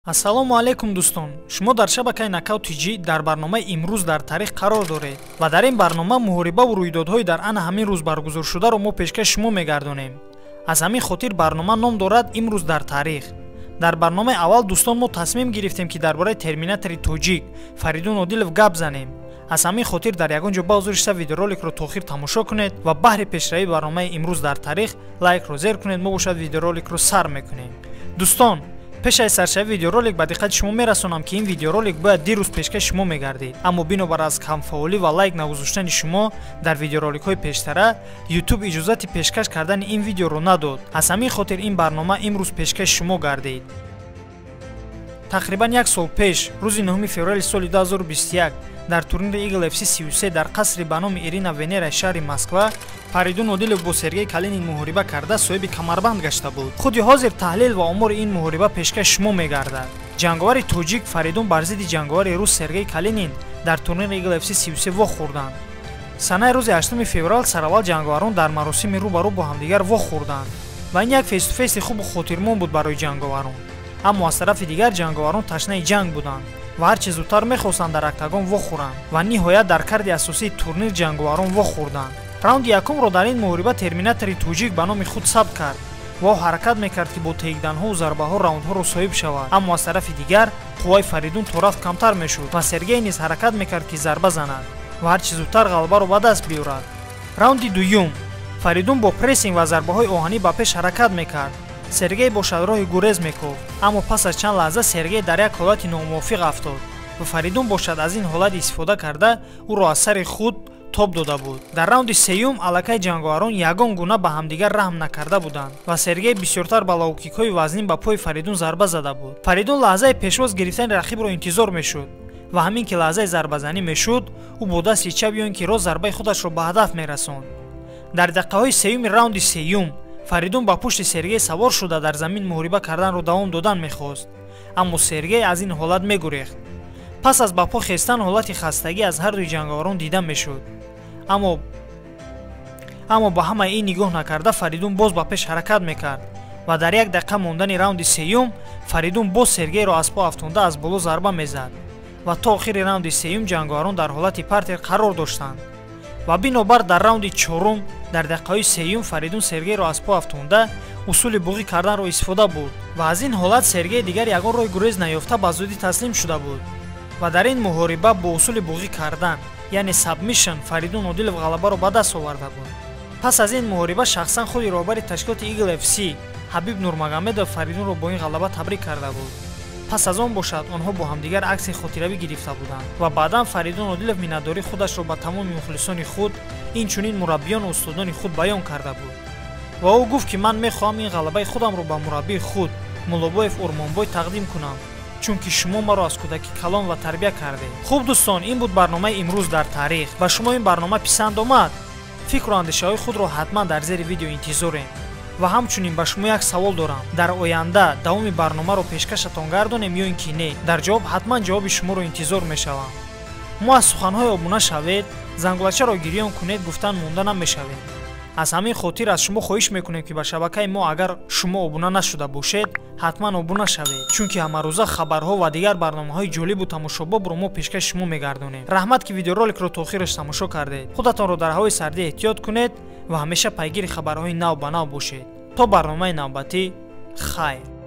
Ассалому алайкум, дӯстон! Шумо дар шабакаи Нокаут ТЖ дар барномаи «Имрӯз дар таърих» қарор доред ва дар ин барнома муҳорибаву рӯйдодҳои дар ана ҳамин рӯз баргузоршударо мо пешкаши шумо мегардонем. Аз ҳамин хотир барнома ном дорад «Имрӯз дар таърих». Дар барномаи аввал, дӯстон, мо тасмим гирифтем, ки дар бораи терминатори тоҷик Фаридун Одилов гап занем. Аз ҳамин хотир дар ягон ҷо баҳузур видеороликро то охир тамошо кунед ва баҳри пешравии барномаи «Имрӯз дар таърих» лайкро зер кунед. Мо бошад, видеороликро сар мекунем. Дӯстон, пеш аз саршавии видеоролик ба диққати шумо мерасонам, ки ин видеоролик бояд дирӯз пешкаши шумо мегардид, аммо бинобар аз камфаъолӣ ва лайк нагузоштани шумо дар видеороликҳои пештара, Ютуб иҷозати пешкаш кардани ин видеоро надод. Аз ҳамин хотир ин барнома имрӯз пешкаши шумо гардид. Тақрибан як сол пеш, рӯзи 9 феврали соли 2021, дар турнири Eagle FC 33 дар қасри ба номи Ирина Венераи шаҳри Москва Фаридун Одилов бо Сергей Калинин муҳориба карда, соҳиби камарбанд гашта буд. Худи ҳозир таҳлил ва омори ин муҳориба пешкаши шумо мегардад. Ҷанговари тоҷик Фаридун бар зидди ҷанговари рус Сергей Калинин дар турнири Eagle FC 33 вохӯрданд. Санаи рӯзи 8 феврал сараввал ҷанговарон дар маросими рӯ ба рӯ бо ҳамдигар вохӯрданд ва ин як face-to-face и хубу хотирмон буд барои ҷанговарон. Аммо аз тарафи дигар ҷанговарон ташнаи ҷанг буданд ва ҳарчи зудтар мехостанд дар октагон вохӯранд. Ва ниҳоят дар карди асосии турнир ҷанговарон вохӯрданд. Раунди якумро дар ин муҳориба терминатори тоҷик ба номи худ сабт кард ва ӯ ҳаракат мекард, ки бо тейкдаунҳову зарбаҳо раундҳоро соҳиб шавад. Аммо аз тарафи дигар қувваи Фаридун то рафт камтар мешуд ва Сергей низ ҳаракат мекард, ки зарба занад ва ҳарчи зудтар ғалабаро ба даст биёрад. Раунди дуюм Фаридун бо прессинг ва зарбаҳои оҳанӣ ба пеш ҳаракат мекард, Сергей бошад, роҳи гурез мекофт. Аммо пас аз чанд лаҳза Сергей дар як ҳолати номувофиқ афтод ва Фаридун бошад, аз ин ҳолат истифода карда, ӯро аз сари худ тоб дода буд. Дар раунди сеюм аллакай ҷанговарон ягон гуна ба ҳамдигар раҳм накарда буданд ва Сергей бисёртар ба лоукикҳои вазнин ба пои Фаридун зарба зада буд. Фаридун лаҳзаи пешвоз гирифтани рақибро интизор мешуд ва ҳамин ки лаҳзаи зарбазанӣ мешуд, ӯ бо дасти чап ё ин ки рост зарбаи худашро ба ҳадаф мерасонд. Дар дақиқаҳои сеюми раунди сеюм Фаридун ба пушти Сергей савор шуда, дар замин муҳориба карданро давом додан мехост, аммо Сергей аз ин ҳолат мегурехт. Пас аз ба по хестан ҳолати хастагӣ аз ҳардуи ҷанговарон дида мешуд, аммо ба ҳамаи ин нигоҳ накарда, Фаридун боз ба пеш ҳаракат мекард ва дар як дақиқа мондани раунди сеюм Фаридун боз Сергейро аз по афтонда, аз боло зарба мезад ва то охири раунди сеюм ҷанговарон дар ҳолати партер қарор доштанд. Ва бинобар дар раунди чорум дар дақиқаҳои сеюм Фаридун Сергейро аз по афтонда, усули буғӣ карданро истифода бурд ва аз ин ҳолат Сергей дигар ягон роҳи гурез наёфта, ба зудӣ таслим шуда буд. Ва дар ин муҳориба бо усули буғӣ кардан, яъне сабмишн, Фаридун Одилов ғалабаро ба даст оварда буд. Пас аз ин муҳориба шахсан худи роҳбари ташкилоти Eagle FC Ҳабиб Нурмагомедов Фаридунро бо ин ғалаба табрик карда буд. Пас аз он бошад, онҳо бо ҳамдигар акси хотиравӣ гирифта буданд ва баъдан Фаридун Одилов миннатдории худашро ба тамоми мухлисони худ, инчунин мураббиёну устодони худ баён карда буд ва ӯ гуфт, ки ман мехоҳам ин ғалабаи худамро ба мураббии худ Муллобоев Урмонбой тақдим кунам, чунки шумо маро аз кӯдакӣ калон ва тарбия кардед. Хуб, дӯстон, ин буд барномаи «Имрӯз дар таърих». Ба шумо ин барнома писанд омад? Фикру андешаҳои худро ҳатман дар зери видео интизорем. Ва ҳамчунин ба шумо як савол дорам: дар оянда давоми барномаро пешкашатон гардонем ё ин ки не? Дар ҷавоб ҳатман ҷавоби шуморо интизор мешавам. Мо аз суханҳои «обуна шавед, зангулачаро гирён кунед» гуфтан монда намешавем. Аз ҳамин хотир аз шумо хоҳиш мекунем, ки ба шабакаи мо агар шумо обуна нашуда бошед, ҳатман обуна шавед, чунки ҳамарӯза хабарҳо ва дигар барномаҳои ҷолибу тамошобобро мо пешкаши шумо мегардонем. Раҳмат, ки видеороликро то охираш тамошо кардед. Худатонро дар ҳавои сардӣ эҳтиёт кунед ва ҳамеша пайгири хабарҳои нав ба нав бошед. То барномаи навбатӣ, хайр.